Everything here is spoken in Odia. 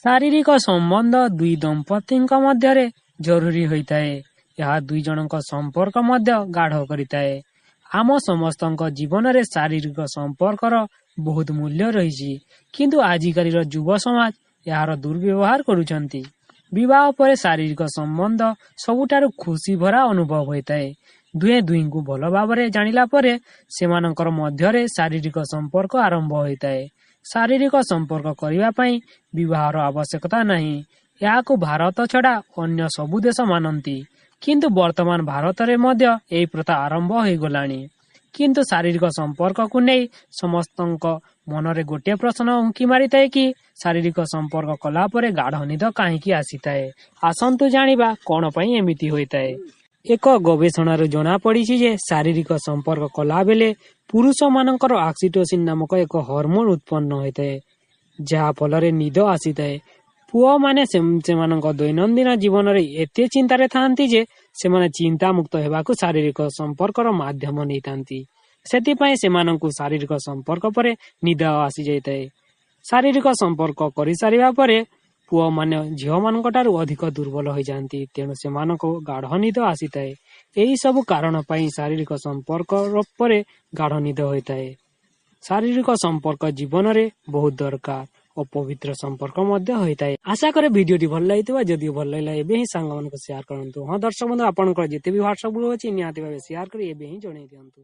ଶାରୀରିକ ସମ୍ବନ୍ଧ ଦୁଇ ଦମ୍ପତିଙ୍କ ମଧ୍ୟରେ ଜରୁରୀ ହୋଇଥାଏ। ଏହା ଦୁଇ ଜଣଙ୍କ ସମ୍ପର୍କ ମଧ୍ୟ ଗାଢ଼ କରିଥାଏ। ଆମ ସମସ୍ତଙ୍କ ଜୀବନରେ ଶାରୀରିକ ସମ୍ପର୍କର ବହୁତ ମୂଲ୍ୟ ରହିଛି। କିନ୍ତୁ ଆଜିକାଲିର ଯୁବ ସମାଜ ଏହାର ଦୁର୍ବ୍ୟବହାର କରୁଛନ୍ତି। ବିବାହ ପରେ ଶାରୀରିକ ସମ୍ବନ୍ଧ ସବୁଠାରୁ ଖୁସି ଭରା ଅନୁଭବ ହୋଇଥାଏ। ଦୁହେଁ ଦୁହିଁଙ୍କୁ ଭଲ ଭାବରେ ଜାଣିଲା ପରେ ସେମାନଙ୍କର ମଧ୍ୟରେ ଶାରୀରିକ ସମ୍ପର୍କ ଆରମ୍ଭ ହୋଇଥାଏ। ଶାରୀରିକ ସମ୍ପର୍କ କରିବା ପାଇଁ ବିବାହର ଆବଶ୍ୟକତା ନାହିଁ। ଏହାକୁ ଭାରତ ଛଡ଼ା ଅନ୍ୟ ସବୁ ଦେଶ ମାନନ୍ତି। କିନ୍ତୁ ବର୍ତ୍ତମାନ ଭାରତରେ ମଧ୍ୟ ଏହି ପ୍ରଥା ଆରମ୍ଭ ହୋଇଗଲାଣି। କିନ୍ତୁ ଶାରୀରିକ ସମ୍ପର୍କକୁ ନେଇ ସମସ୍ତଙ୍କ ମନରେ ଗୋଟିଏ ପ୍ରଶ୍ନ ଉଙ୍କି ମାରିଥାଏ କି ଶାରୀରିକ ସମ୍ପର୍କ କଲା ପରେ ଗାଢ଼ ନିଦ କାହିଁକି ଆସିଥାଏ? ଆସନ୍ତୁ ଜାଣିବା କଣ ପାଇଁ ଏମିତି ହୋଇଥାଏ। ଏକ ଗବେଷଣାରୁ ଜଣାପଡ଼ିଛି ଯେ ଶାରୀରିକ ସମ୍ପର୍କ କଲାବେଳେ ପୁରୁଷମାନଙ୍କର ଅକ୍ସିଟୋସିନ୍ ନାମକ ଏକ ହରମୋନ୍ ଉତ୍ପନ୍ନ ହୋଇଥାଏ, ଯାହା ଫଳରେ ନିଦ ଆସିଥାଏ। ପୁଅମାନେ ସେମାନଙ୍କ ଦୈନନ୍ଦିନ ଜୀବନରେ ଏତେ ଚିନ୍ତାରେ ଥାଆନ୍ତି ଯେ ସେମାନେ ଚିନ୍ତାମୁକ୍ତ ହେବାକୁ ଶାରୀରିକ ସମ୍ପର୍କର ମାଧ୍ୟମ ନେଇଥାନ୍ତି। ସେଥିପାଇଁ ସେମାନଙ୍କୁ ଶାରୀରିକ ସମ୍ପର୍କ ପରେ ନିଦ ଆସିଯାଇଥାଏ। ଶାରୀରିକ ସମ୍ପର୍କ କରିସାରିବା ପରେ ପୁଅମାନେ ଝିଅମାନଙ୍କ ଠାରୁ ଅଧିକ ଦୁର୍ବଳ ହୋଇଯାଆନ୍ତି, ତେଣୁ ସେମାନଙ୍କୁ ଗାଢ଼ ନିଦ ଆସିଥାଏ। ଏହି ସବୁ କାରଣ ପାଇଁ ଶାରୀରିକ ସମ୍ପର୍କ ପରେ ଗାଢ଼ ନିଦ ହୋଇଥାଏ। ଶାରୀରିକ ସମ୍ପର୍କ ଜୀବନରେ ବହୁତ ଦରକାର ଓ ପବିତ୍ର ସମ୍ପର୍କ ମଧ୍ୟ ହୋଇଥାଏ। ଆଶା କରେ ଭିଡ଼ିଓଟି ଭଲ ଲାଗିଥିବ। ଯଦି ଭଲ ଲାଗିଲା, ଏବେ ହିଁ ସାଙ୍ଗମାନଙ୍କୁ ସେୟାର କରନ୍ତୁ। ହଁ ଦର୍ଶକ ବନ୍ଧୁ, ଆପଣଙ୍କର ଯେତେ ବି ହ୍ୱାଟ୍ସଆପ୍ ଗ୍ରୁପ୍ ଅଛି, ନିହାତି ଭାବେ ସେୟାର କରି ଏବେ ହିଁ ଜଣେଇ ଦିଅନ୍ତୁ।